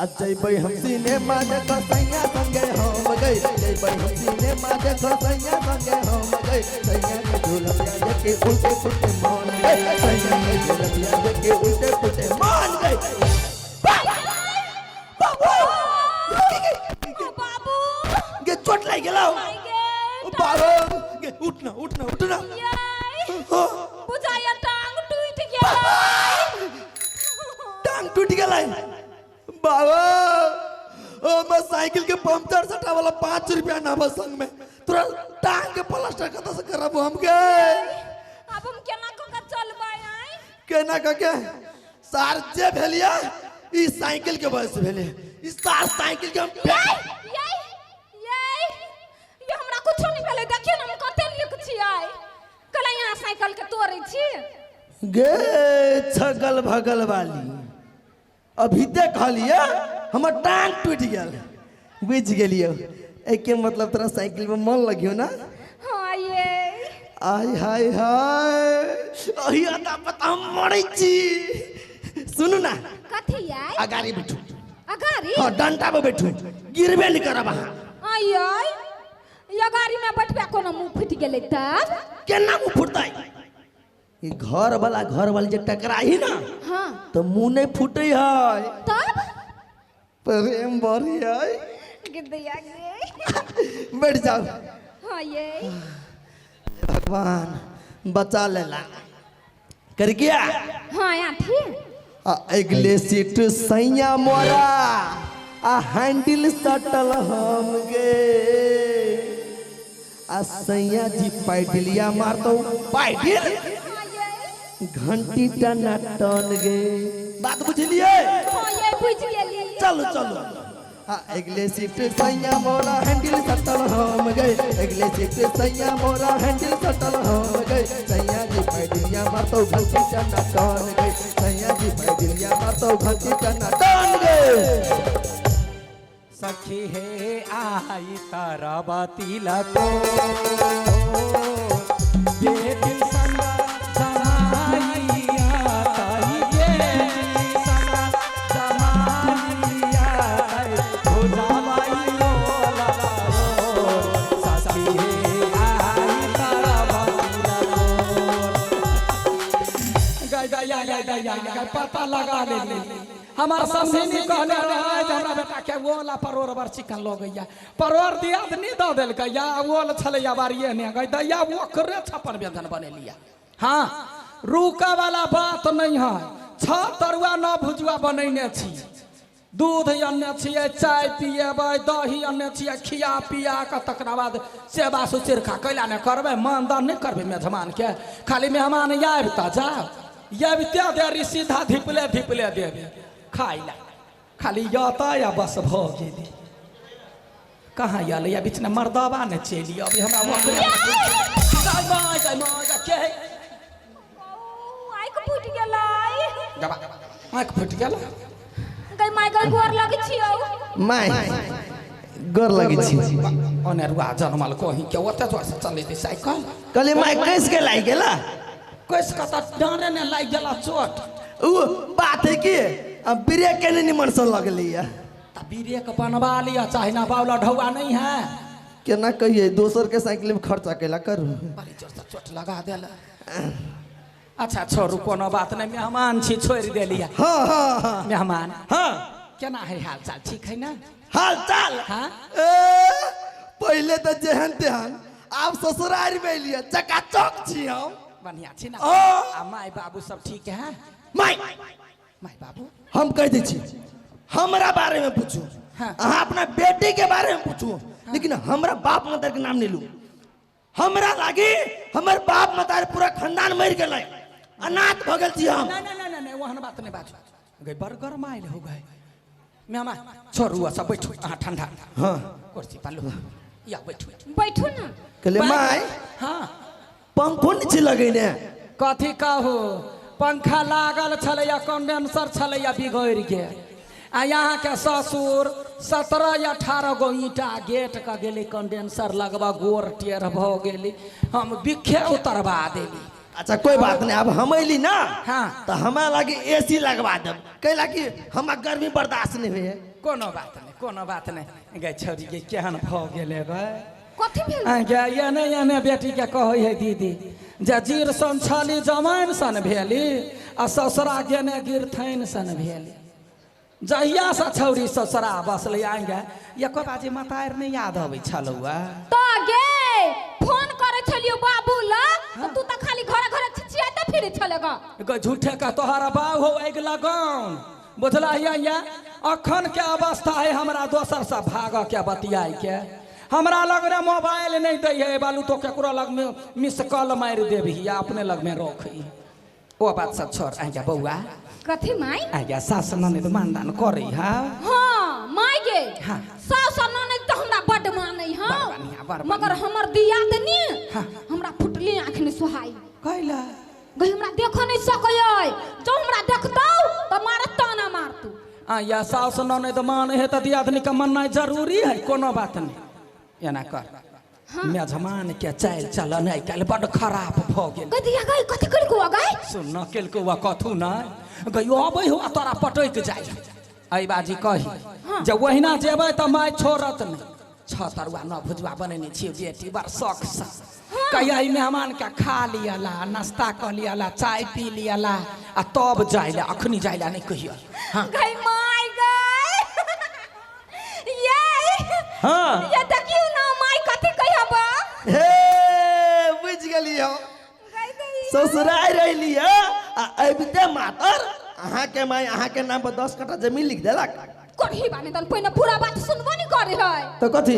आ जइबै हम सिनेमा देख सैया संगे हम गई, जइबै हम सिनेमा देख सैया संगे हम गई। सैया के झूलबिया देखे उल्टे पुल्टे मान गई, सैया के झूलबिया देखे उल्टे पुल्टे मान गई। बाबू बाबू गे चोट लागि गेलौ। बाबू गे उठना उठना उठना। बुझाया टांग टूट गेलै। टांग टूट गेलै बाबा। ओ मैं साइकिल के पंचर सटा वाला 5 रुपया ना बस संग में, तोरा टांग के प्लास्टर कतऽ से करब हम के? अब हम केना क के चलबै आइ? केना क के? सार जे भेलिया ई साइकिल के वजह से भेले। ई सार साइकिल के हम ये ये ये ये हमरा कुछो नहीं भेलै। देखियौ ने हम कते नीक छियै, कल यहाँ साइकिल के तोड़ै छी। गे छगल भगल वाली, अभी ते कहलिए हमर टांग टूटि गेल, बुझि गेलियो। एके मतलब तोरा साइकिल में मन लगियो ना? हाँ ये। आय हाय हाय, अही अता पता हम मरै छी। सुनू ना। कथी आय? अगाड़ी बैठू। अगाड़ी? हाँ, डंटा पर बैठू, गिरबे नहीं करब अहाँ। आय आय, ई अगाड़ी में बैठबे कोनो मुंह फुटि गेलै तब? केना मुंह फुटतै? ई घर वाला घर वाली जे टकराही ना, हाँ, तो मुंह नहीं फूटे है। तब प्रेम बढ़ी है। गिद्दिया गे। बैठ जाओ। हाँ ये। भगवान बचा लेला कर गया। हाँ यहाँ ठीक। आ अगले सीट सैया मोरा आ हैंडल सटल हम गे, आ सैया जी पैडलिया मारतो पैडल घंटी टना टन गे। बात बुझलिए? हाँ ये बुझ गेली। चलो चलो। आ अगले सीट सैया मोरा हैंडल सटल हम गए, अगले सीट सैया मोरा हैंडल सटल हम गए। सैया जी पैडलिया मारतो घंटी टना टन गए, सैया जी पैडलिया मारतो घंटी टना टन गए। सखी हे आई तारा तिलक बेटी संग जमाइया ताई, बेटी संग जमाइया ताई, हो जावाई लोला हो। सखी हे आई तारा तिलक। गाय गाय गाय गाय गाय पता लगा ले। हमार समझी कहने रहे जे हमरा बेटा के ओल आ परोड़ बड़ चिकन लगैया, परोड़ दियादनी दऽ देलकै या ओल छलैया बारिये ने गई दैया, ओकरे छप्पन व्यंजन बनेलिया। हाँ रुका वाला बात नहीं है। 6 तरुआ 9 भुजुआ बनैने छी, दूध अनने छियै, चाय पिएबै, दही अनने छियै, खिया पिया कऽ तकरा बाद सेवा सुचिरखा कैला नहि करबै, मानदान नहि करबै मेजबानके? खाली मेहमान आबि तऽ जाउ, आबिते देरी सीधा धिपले धिपले देबै खाइ लए, खाली यतऽ या बस भऽ गेलै। कहाँ आयल या बीचमे मर्दबा ने चलि अबै हमरा ओकरे। के आँखि फूटि गेलै। आँखि फूटि गेल? गई माय गई, गोर लगै छियौ। माय गोर लगै छी। अनेरुआ जनमल कहीं के, ओते जोर से चलै छै साइकिल। कहलिए माय कैस के लागि गेला? कैस के तऽ डाँरे ने लागि गेला चोट। उ बात है कि अब ब्रेक के नहीं निमन से लगली है। तऽ ब्रेक बनवा लिअ चाहे ना, बावला ढौआ नहीं है। केना कहिए दोसर के साइकिल में खर्चा केला करू। बड़ी जोर से चोट लगा देला। अच्छा छोड़ू कोनो बात नहीं, मेहमान छी छोड़ि देलियै। हाँ हाँ हाँ मेहमान। हाँ केना है हाल चाल, ठीक है ना? हाल चाल? हाँ ए पहले तो जेहन तेहन, आब ससुराल में एलियै चकाचक छी हम। बढ़िया छी ना? हाँ। आ माय बाबू सब ठीक है? My my बाबू हम कह दै छी हमरा बारे में पूछू, हाँ। अहाँ अपना बेटी के बारे में पूछू, लेकिन हमरा बाप मदर के नाम नहीं लू। हमरा लागी हमर बाप मतार पूरा खानदान मर गेलै, अनाथ भऽ गेल छी हम। नहीं नहीं नहीं नहीं ओहन बात नहीं बाजू। गई बर्गर माइल हो गए मेहमान। छोड़ू सब बैठू अहाँ ठंडा। हाँ कुर्सी पर लू या बैठू बैठू ना। कहलिए माय हाँ पंखो नहीं छी लगेने। कथी कहू, पंखा लागल छलैया, कंडेंसर छलैया बिगड़ि गेल। आ यहाँ के ससुर 17 18 गो ईंटा गेट के गेलै कंडेंसर लगबा, गोर टेढ़ भऽ गेलै, हम बिखे उतरबा देली। अच्छा कोई बात नहीं, अब हम अयली ना, हाँ। तो हमरा लागी एसी लगवा देब, कैला कि हमरा गर्मी बर्दाश्त नहीं होइए। कोनो बात नहीं, कोनो बात नहीं। गे छौरी गे केहन भ गेले गे? कथी भेल? आ गे एने एने बेटी के कहै है दीदी जे जीर सन छली जमाइन सन भेली आ ससुरा गेने गिरथैन सन भेली। जहिया से छौरी ससुरा बसलै आइ गे एको बाजी मतार नहीं याद अबै छलौआ। त गे फोन करै छलियो बाबू ल त तू त खाली घरे घरे छिछियाते फिरे छले ग। गे झूठे का तोहरा बाऊ हो आगि लगाउन बुझला या अखन के अवस्था है हमरा दोसर से भाग के बतियाई के। हमरा लग रे मोबाइल नहीं दै है बालू तो केकरो लग में मिस कॉल मारि देबही या अपने लग में रखी। ओ बात सब छोड़ आ जा बौआ। कथी माई? आ जा सास ननद मानदान करै हा। हां माई गे। हां सास ननद त हमरा बड मानै हां, मगर हमर दियाद नी हमरा फुटली आंख ने सोहाई। कैला? गई हमरा देखो नहीं सकय, जो हमरा देखतौ त मारत ताना मारतू। आ या सास ननद मानै है त दियादनी के माननाइ जरूरी है, कोनो बात नहीं। एना कर मेजमान के चालि चलन आइ काल्हि बड खराब भ गेल। कथी गई? कथी केलकौ गई? सुन न केलकौ वा कथू नहि गई अबै हो तोरा पटैक जाइ। एहि बाजी कही जे ओहिना जेबै त माय छोड़त नहि। 6 तरुआ 9 भुजुआ बनेने छियै बेटी बड़ शौक से। कहिया ई मेहमान के खा लियला, नाश्ता क लियला, चाय पी लियला आ तब जाइला, अखनी जाइला नहीं कहियो। हां गई my गई ये हां ये देखियो ना my कथी कहबा। हे बुझ गेलियो ससुराल रहली आ अबिते मातर अहाँ के my अहाँ के नाम पर 10 कट्ठा जमीन लिख देलक। करही बाने तन पहिने पूरा बात सुनबो नहीं करे है। तो कथी?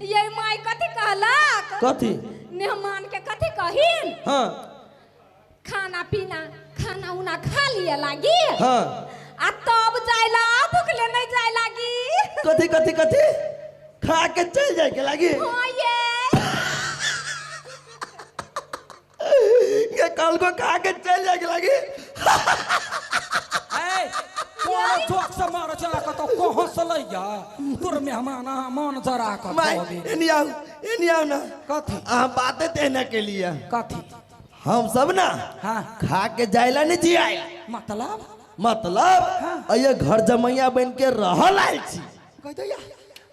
ये my कथी कहलक? कथी? मेहमान के कथी कहिन? हां खाना पीना खाना उना खा लिया लागी। हां आ तब जाइला भुखले नहीं जाय लागी। कथी कथी कथी खा के चल जाए के लागी? हां ये ये कल को खा के चल जाए के लागी। ए कोन चोक से मार चला क तो को हंसलैया तोर मेहमान मन जरा क my एनी आओ, एनी आओ ना। कथी? अहाँ बातें तेना के लिए कथी? हम सब ना हां खा के जाइला नहीं जियाइला। मतलब? मतलब अये घर जमैया बन के रहल आयल छी। कह दैया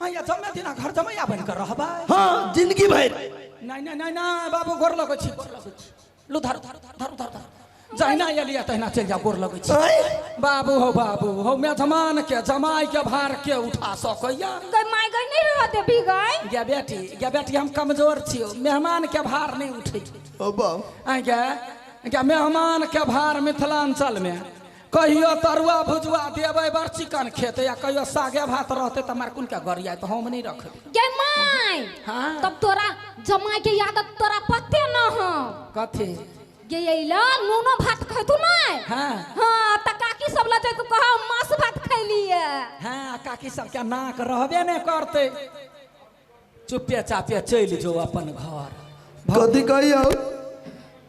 आया जमे दिना घर जमैया बन के रहबा? हां जिंदगी भर। नहीं नहीं नहीं नहीं बाबू गोर लगै छी, गोर लगै छी। लू धर धर धर धर धर जहिना एलिया तहिना चलि जाओ, गोर लगै छी। बाबू हो बाबू हो मेजमान के जमाई के भार के उठा सकैया? गई my गई नहीं रह देबी गई। गे बेटी गे बेटी हम कमजोर छियो, मेहमान के भार नहीं उठै। ओ बाबू आ गे गे मेहमान के भार मिथिलांचल में कहियो तरुआ भुजुआ देबै बड़ चिकन खेतै या कहियो सागे भात रहतै त मार कुन के गरिया त हम नहीं रखबै। गे my हां तब तोरा जमाई के आदत तोरा पते न हो। कथी? गे अइला नूनो भात खैतू नै? हां हां त काकी सब ल जाय तू कह मांस भात खैलिए। हां काकी सब के नाक रहबे नै करतै, चुपे चापे चलि जो अपन घर। कथी कहियो?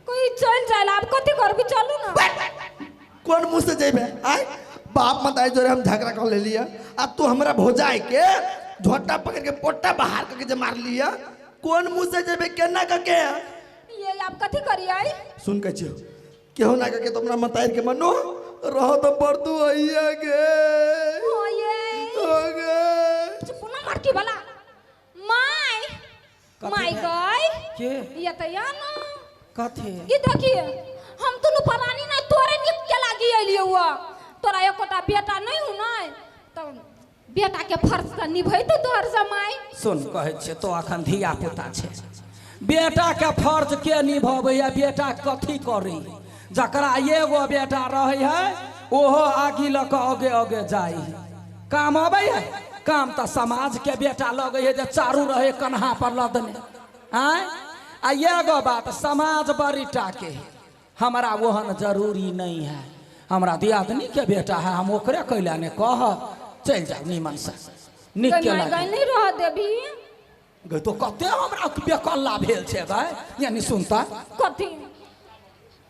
कोई चल जाइला अब कथी करबी, चलू ना। कौन मुँह से जेबे? आय बाप मताई जोरे हम झगड़ा कर ले लिया आ तू हमरा भोजाई के झोटा पकड़ के पोटा बाहर करके जे मार लिया, कौन मुँह से जेबे केना करके? ये आप कथी करियै? सुन के छियो केहू ना करके तो हमरा मताई के मनो रहो तो पर तू आइया गे। हो ये हो गे चुप ना मटकी वाला my my गई के ये त या ना कथी? ई देखिए हम तुनु परानी ना तोरे निक के लागी एलियो हुआ, तोरा एकोटा बेटा नहीं हु नै त बेटा के फर्ज त निभैतो तोहर जमाई। सुन कहै छै तो अखन धिया पुता छै, बेटा के फर्ज के निभबै या बेटा कथी करी? जकरा एगो बेटा रहै है ओहो आगि लऽ कऽ आगे आगे जाइ है, काम अबै है। काम तऽ समाज के बेटा लगै है जे चारू रहे कन्हा पर लदने। आँय आ एगो बात समाज बड़ी टाके है, हमरा ओहन जरूरी नहीं है, हमरा दियादनी के बेटा है हम ओकरे कैला ने कह चलि जाउ नीमन से नीक के लागी। नहीं रह देबी गई तो कते हमरा बेकल्ला भेल छै भाई, यानी सुनता कथी?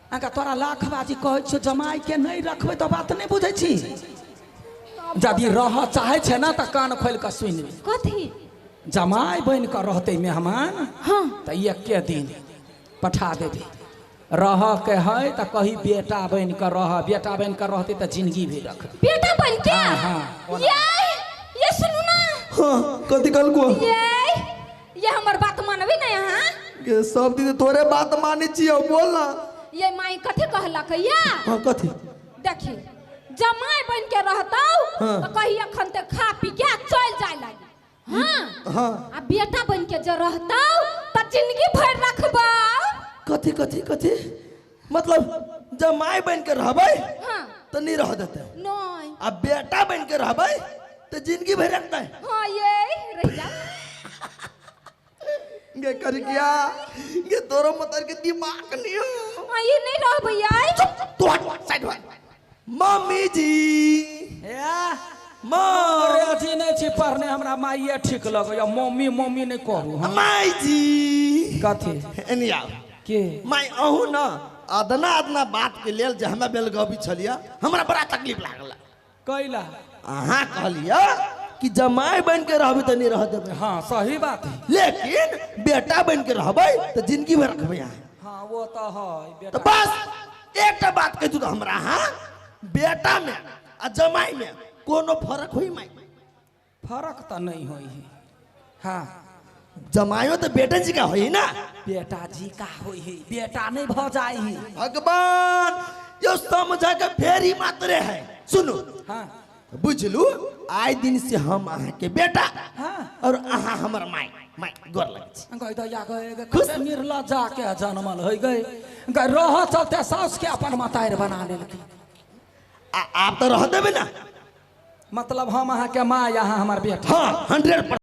अहाँके तोरा लाख बाजी कहै छियौ जमाई के नहीं रखबै तऽ बात नहीं बुझै छी। यदि रह चाहै छै ना तऽ कान खोलि कऽ सुनि ले। कथी? जमाई बनि कऽ रहतै मेहमान हाँ तऽ एके दिन पठा देबै, रह के है तो कही बेटा बन कर रह, बेटा बन कर रहते तो जिंदगी भी रख। बेटा बन के? हाँ, हाँ। ये सुनू ना। हां कथि कहलको? ये हमर बात मानबी ना यहाँ? के सब दिन तोरे बात मानै छियो, बोल ना। ये माई कथि कहलक या? हां कथि? देखी जमाई बन के रहतौ तो कही अखन ते खा पी के चल जाय लागी। हां हां आ बेटा बन के जे रहतौ त जिंदगी भर रखबौ। कथि कथि कथि मतलब जमाई बन के रहबै? हां त नहीं रह देते। नहीं आ बेटा बन के रहबै त जिंदगी भर रखतै। हां ये रह जा गे कर गया गे तोरो मतर के दिमाग नहीं हो। हां ये नहीं रहबै यार। तू हट साइड हट। मम्मी जी या मां अरे अथी नहीं छी पढ़ने हमरा माइए ठीक लगैया। मम्मी मम्मी नहीं कहू। हां माई जी कथि एनी आओ के माई अहू ना अदना अदना बात के लेल जे हमरा बेलगावी छलिया हमरा बड़ा तकलीफ लागल। कैला? अहाँ कहलिया कि जमाई बन के रहबै त नहीं रह देबै। हां सही बात है, लेकिन बेटा बन के रहबै त जिंदगी भर रखबै अहाँ। हां वो तो है बेटा। तो बस एकटा बात कह दू त हमरा, हां बेटा में आ जमाई में कोनो फर्क होई माई? फर्क त नहीं होई है। हां जमायो तो बेटा जी का होई ना? बेटा जी का होई है, बेटा नहीं भ जाई है। भगवान यो समझा के फेरी मात्रे है। सुनो हां बुझलू आइ दिन से हम अहाँ के बेटा हाँ और अहाँ हमर माई। माई गोर लग छी। गई दैया गए खुश निर्लज्जा के जनमल होई गए गए रह चलते सास के अपन मतार बना लेलकी। आप तो रह देबे ना? मतलब हम अहाँ के माँ यहाँ हमार बेटा। हाँ 100%।